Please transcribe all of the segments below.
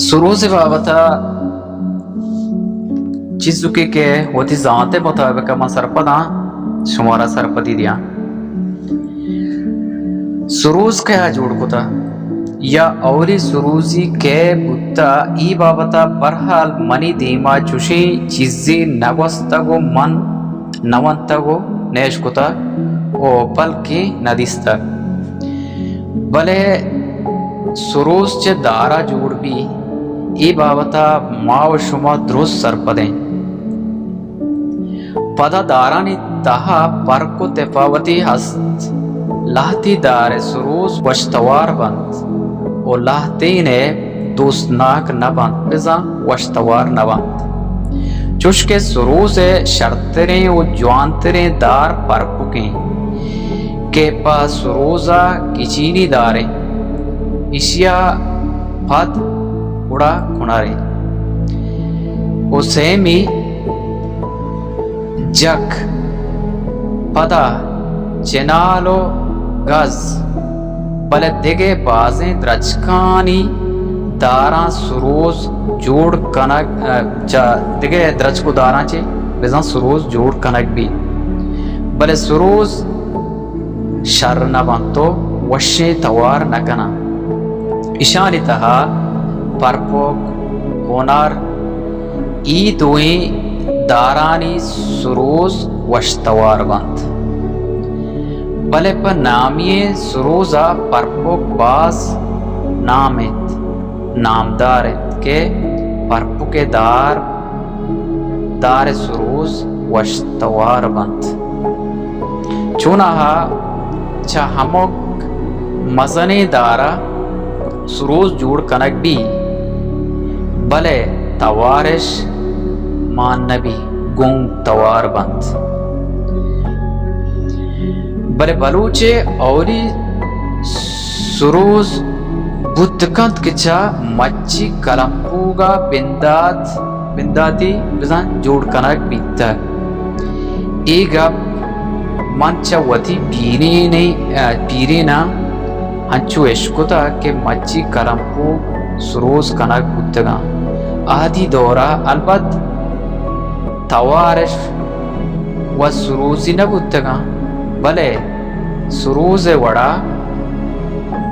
سروز ءِ بابت ءَ چیزکے کہ وتی زانت ءِ مطابق ءَ من سرپداں، شمارا سرپدی دیاں۔ سروز کئے ءَ جوڑ کتہ یا اولی سروزی کئے بوتہ، اے بابت ءَ بہرحال منی دیما چوشیں چیزے نہ گوستگ ءُ من نہ ونتگ ءُ نہ اشکتگ ءُ بلکیں نہ دیستگ۔ بلے سروز چہ دار ءَ جوڑ بی، اے بابت ءَ ما ءُ شما درست سرپد ایں۔ پدا دارانی تہا پرک ءُ تپاوتے ہست۔ لہتے دار ءِ سروز وش توار بنت ءُ لہتین ءِ دوستناک نہ بنت، بزاں وش توار نہ بنت۔ چوش کہ سروز ءِ شرتریں ءُ جوانتریں دار پرپک ایں کہ پہ سروز ءَ گچینی دار ایں، ایشی ءَ پد گڑا کنر ایں ءُ سیمی جک، پدا چنال ءُ گز، بلے دگہ بازیں درچکانی داراں سروز جوڑ کنگ، ءَ، چہ دگہ درچک ءُ داراں چہ بزاں سروز جوڑ کنگ بیت، بلے سروز شر نہ بنت ءُ وشیں توار نہ کناں۔ ایشانی تہا پرپک، کنر، اے دوئیں دارانی سروز وش توار بنت۔ بلے پہ نامی ئیں سروز ءَ پرپک باز نام انت، نامدار انت کہ پرپک ءِ دار، دار ءِ سروز وش توار بنت۔ چوناہا چہ ہمک مزنیں دار ءَ سروز جوڑ کنگ بی، بلے توارش مان نہ بی، گنگ توار بنت۔ بلے بلوچ ءِ اولی سروز بوت کنت کہ چہ مچی کلمپوگ ءَ بندات، بنداتی بزاں جوڑ کنگ بیتگ۔ اے گپ من چہ وتی پیرینی، ءَ، پیریناں انچو اشکتگ کہ مچی کلمپوگ سروز کنگ بوتگاں۔ آہدی دور ءَ البت توارش وت سروزی نہ بوتگاں، بلے سروز ءِ وڑا،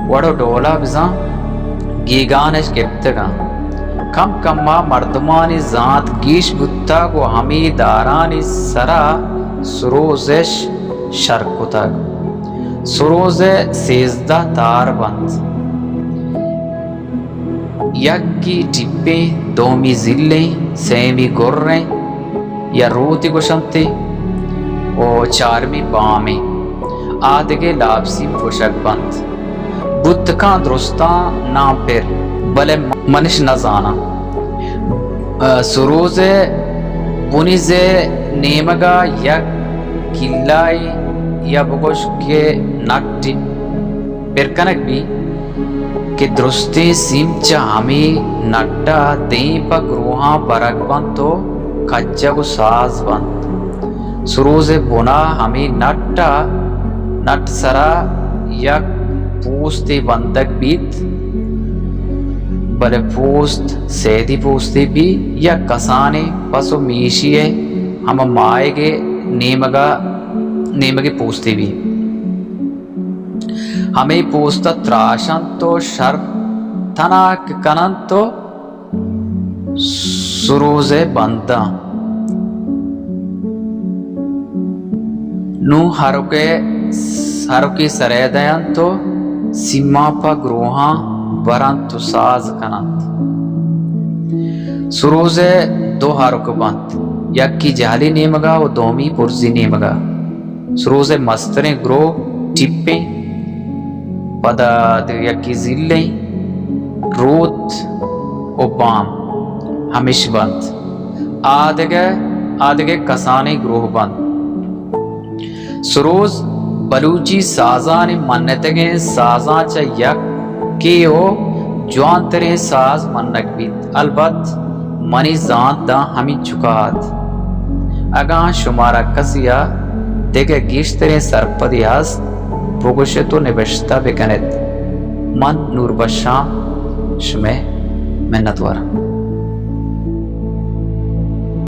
وڑ ءُ ڈولا بزاں گیگانش گپتگاں۔ کم کم ءَ مردمانی زانت گیش بوتگ ءُ ہمے دارانی سرا سروزش شر کتگ۔ سروز ءِ سیزدہ تار بنت۔ یکے ٹپیں، دومی زلیں، سیمی گریں یا روتی گوشنت ءُ چارمی بامیں۔ آ دگہ لابسیم گوشگ بنت۔ بوت کاں درستاں نام پر، بلے منش نہ زاناں۔ ءَ، سروز ءِ بنیز ءِ نیمگ ءَ یک کلائے یا بگوش کہ نٹ پر کنگ بی کہ درستیں سیم چہ ہمے نٹ ءَ دیم پہ گروہاں برگ بنت ءُ کجگ ءُ ساز بنت۔ سروز ءِ بنا ہمے نٹ ءَ، نٹ سرا یک پوستے بندگ بیت، بلے پوست سیدی پوستے بی یا کسانیں پس ءُ میشی ءِ ہما ماہگ ءِ نیمگ ءَ، نیمگی پوستے بی۔ ہمے پوست ءَ تراشنت ءُ شر تناک کننت ءُ سروز ءِ بنداں۔ نوں ہرک ءَ، ہرکی سرے دئینت ءُ سیماں پہ گروہاں برنت ءُ ساز کننت۔ سروز ءِ دو ہرک بنت، یکے جہلی نیمگ ءَ ءُ دومی برزی نیمگ ءَ۔ سروز ءِ مستریں گروہ ٹپیں، پدا دگہ یکے زلیں، روت ءُ بام ہمیش بنت۔ آ دگہ، آ دگہ کسانیں گروہ بنت۔ سروز بلوچی سازانی منتگیں سازاں چہ یکے ءُ جوانتریں ساز منگ بیت۔ البت منی زانت داں ہمینچک ءَ ات۔ اگاں شمارا کسے ءَ دگہ گیشتریں سرپدی ہست، بگوش ات ءُ نبشتہ بکن ات۔ من نوربشام، شمئے۔ منت وار۔